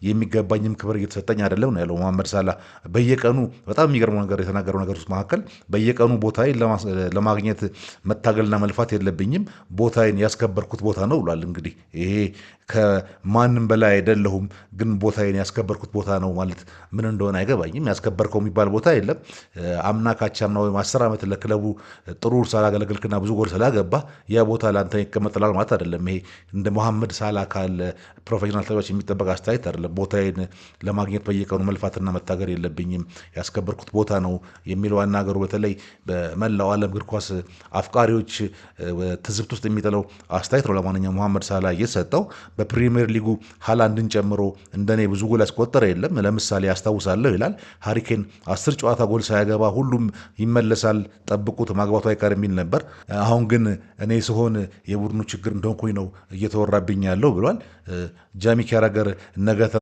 የሚገባኝም ክብር እየተሰጠኝ አይደለም ነው ያለው መሐመድ ሳላ። በየቀኑ በጣም የሚገርመው ነገር የተናገረው ነገር ውስጥ መካከል በየቀኑ ቦታዬን ለማግኘት መታገልና መልፋት የለብኝም፣ ቦታዬን ያስከበርኩት ቦታ ነው ብሏል። እንግዲህ ይሄ ከማንም በላይ አይደለሁም፣ ግን ቦታዬን ያስከበርኩት ቦታ ነው ማለት ምን እንደሆነ አይገባኝም። ያስከበርከው የሚባል ቦታ የለም። አምና ካቻምና ወይም 10 ዓመት ለክለቡ ጥሩ ስላገለገልክና ብዙ ጎል ስላገባ ያ ቦታ ለአንተ ይቀመጥላል ማለት አይደለም። ይሄ እንደ መሐመድ ሳላ ካለ professional ተጫዋች የሚጠበቅ አስተያየት አይደለም። ቦታዬን ለማግኘት በየቀኑ መልፋትና መታገር የለብኝም፣ ያስከበርኩት ቦታ ነው የሚለው አናገሩ በተለይ በመላው ዓለም እግር ኳስ አፍቃሪዎች ትዝብት ውስጥ የሚጥለው አስተያየት ነው። ለማንኛውም መሐመድ ሳላ እየሰጠው በፕሪሚየር ሊጉ ሃላንድን ጨምሮ እንደኔ ብዙ ጎል ያስቆጠረ የለም። ለምሳሌ ያስታውሳለሁ ይላል፣ ሃሪ ኬን 10 ጨዋታ ጎል ሳያገባ ሁሉም ይመለሳል፣ ጠብቁት ማግባቱ አይቀር የሚል ነበር። አሁን ግን እኔ ስሆን የቡድኑ ችግር እንደሆንኩኝ ነው እየተወራብኝ ያለው ብሏል። ጃሚ ካራገር ነገ